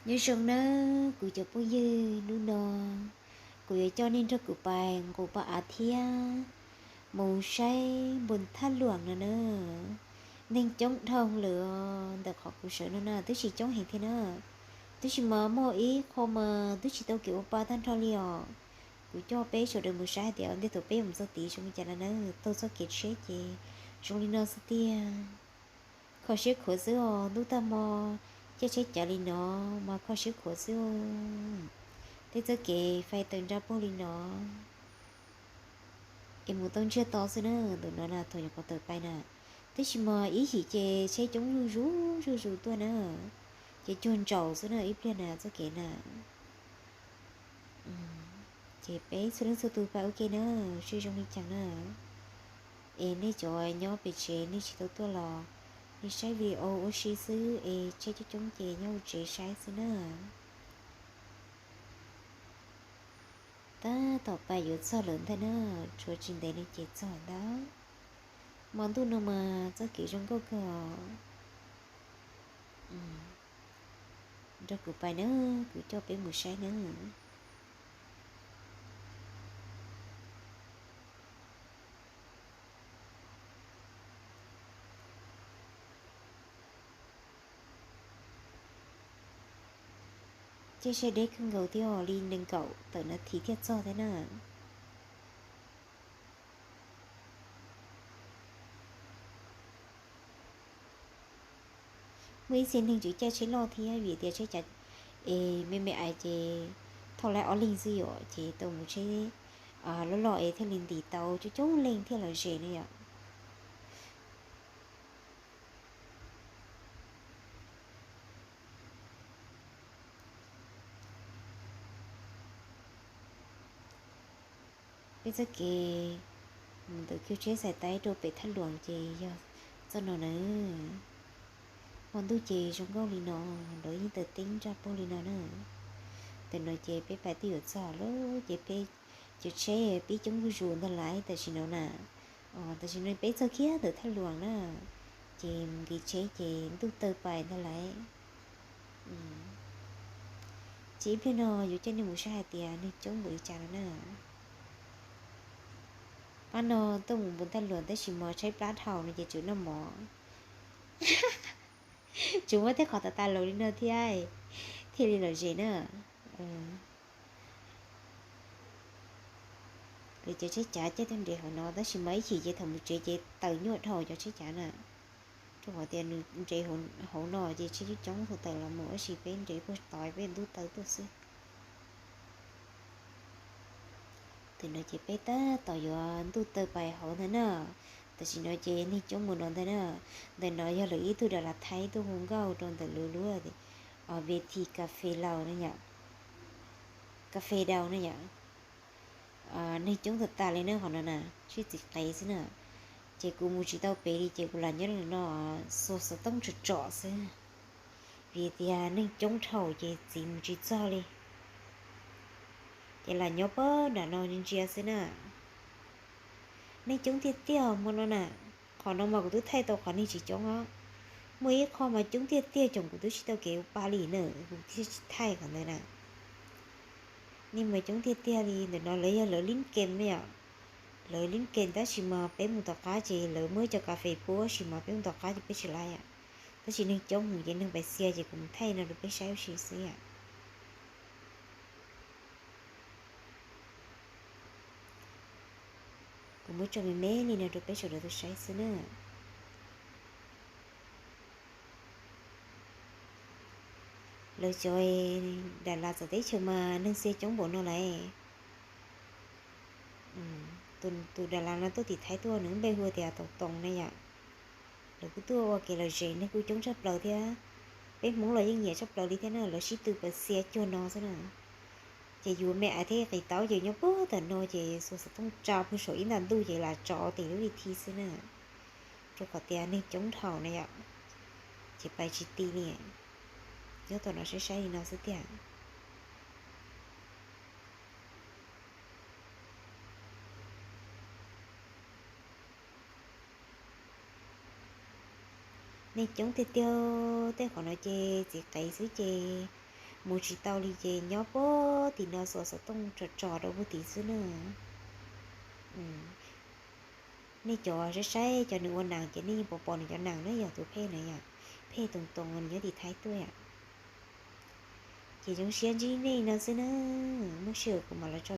Nyob zoo nawb kuv cov phooj ywg, hnub no kuv yuav coj nej nrog kuv pais nqus paj av thiab mus saib npus thaj luam no na. Neeg coob dhau lawm os, ntawm qhov kuv sawv no na twb tsis coob heev thiab na. Tab sis mas muaj ib qho mas twb tsis tau kev ua pa tag nrho li os. Kuv coj peb sawv daws mus saib hais tias ntej thaum peb yuav mus txog tid zoo li cas no na. Taug txoj kev tsheb ces zoo li no xwb tiag. Kho siab khuav xwb os, ntuj tag hmo caij tsheb cav li no mas kho siab khuav xwb. Tej txoj kev fais taws nra puag li no es mus tau ntsiag to xwb na. Ntawm no na thaum nyuam qhuav tawm pais na, tab sis mas ib yim ces tsheb coob zuj zus zuj zus tuaj na, ces cuag ntsaum xwb na ib pliag na txoj kev na. Ces peb txhua leej txhua tus pais ua ke na, seb zoo li cas na. Es nej cov nyob pem tsev nej tsis tau tuaj los nej saib video ua si xwb, es tsheb coob coob ces nyob hauv tsev saib xwb na. Tab tom pais yuav txog lawm ntag na, tshuav tsis ntev no ces txog ntag. Hmo ntuj no mas txoj kev zoo nkauj kawg os. Nrog kuv pais na, kuv coj peb mus saib na. Caij tsheb deb kawg nkaus thiab, li nees nkaum tawm nas this thiaj txog thiab na. Muaj ib txhia neeg tseem caij tsheb loj thiab vim tias tsheb cav es me me ais ces thauj laib ob leeg xwb yom, ces tau mus tsheb loj loj es thiaj li ntim tau coob coob leej thiaj los ze ne yom. Peb txoj kev mus ntawm kiv tsheb xais taib rau pem thaj luam ces yog txoj no na. Hmo ntuj ces zoo nkauj li no, lawv yeej taws teb ntsaj puag li no na. Ntawm no ces peb pais twb yuav txog lawm ces peb cov tsheb pib coob zuj zus ntag lauj tam sim no na. Tam sim no peb txog kiag ntawm thaj luam na, ces mus nqis tsheb ces ntuj tawm pais ntag lauj. Ces ib pliag no yuav coj nej mus saib hais tias neeg coob npaum li cas no na. Pab no tuaj mus npus thaj luam tab sis mas tshaib plab dhau no ces tseem noj mov. Tseem muab tej qhov tas tas laus li no thiab, thiaj li lom zem na. Lawv cov tsheb cav caij tuaj nres hauv no tab sis mas ib chim ces thaum mus tsev ces taws nyuaj dhau cov tsheb cav na. Rau qhov tias nws nres hauv no ces tsheb coob coob thaum tawm los mus, tab sis peb nres puag tod peb ntuj taw tuaj xwb. Tam sim no ces peb tab tom yuav ntuj taw pais hauv ntag na. Tam sim no ces neeg coob mus no ntag na. Ntawm no yog lawv ib tug Das Las Thaib tuaj hu nkauj rau ntawm lub lub Veti Cafe Lao na yom. Cafe Dau na yom. Neeg coob tas tas li na qhov no na, sib txiv qev xwb na. Ces kuv mus tsis tau pem li ces kuv lam nyob no xuas xov tooj tsom tsom xwb. Vim tias neeg coob dhau ces txiv mus tsis txog li. Ces lam nyob pab nram no ntsia xwb na. Neeg coob tiag tiag hmo no na. Qhov no mas kuv twb thaij tau qhov neeg tsis coob os. Muaj ib qho mas coob tiag tiag, tsoom kuv twb tsis tau kev ua pa li na, kuv thiaj tsis thaij qhov ntawd na. Neeg mas coob tiag tiag li. Ntawm no lawv yog lawv lib kem ne yom. Lawv lib kem tab sis mas peb mus tom qab ces lawv muaj ib co kas fes pub, tab sis mas peb mus tom qab ces peb tsis laiv yom. Tab sis neeg coob heev ces neeg pais xia ces kuv mus thaij no rau peb saib ua si xwb yom. Kuv muab tso me me li no rau peb sawv daws tau saib xwb na. Lawv cov Das Las txawv teb chaws mas neeg xia coob npaum no lauj. Tus Das Las no tuaj tim Thaib tuaj, nws npe hu tias Toos Toos ne yom. Lawv kuj tuaj ua kev lom zem, neeg kuj coob tshaj plaws thiab. Peb Hmoob los yeej nyiam tshaj plaws li thiab na, lawv sib tw pais xia cuag no xwb na. Ces yuav me ais thiab qis taub ces nyob puag tom no ces xuas xov tooj tsa puag saum ib nta ntuj ces lam tso tim lub li thi xwb na. Rau qhov tias neeg coob dhau na yom, ces pais tsis ti li. Nyob tom no saib saib li no xwb tiag. Neeg coob tiag tiag, tej qhov no ces txiv qev xwb ces mus tsis tau li ces nyob puag tim no xuas xov tooj tso tso rau puag tim xwb na. Nej cov saib saib cov nws ua nas ces nej yeej pom pom nws cov nas na, yog tus phej na yom, phej toos toos nws nyob tim Thaib tuaj yom. Ces zoo siab ntsib nej no xwb na, muaj sij hawm kuv mam los tso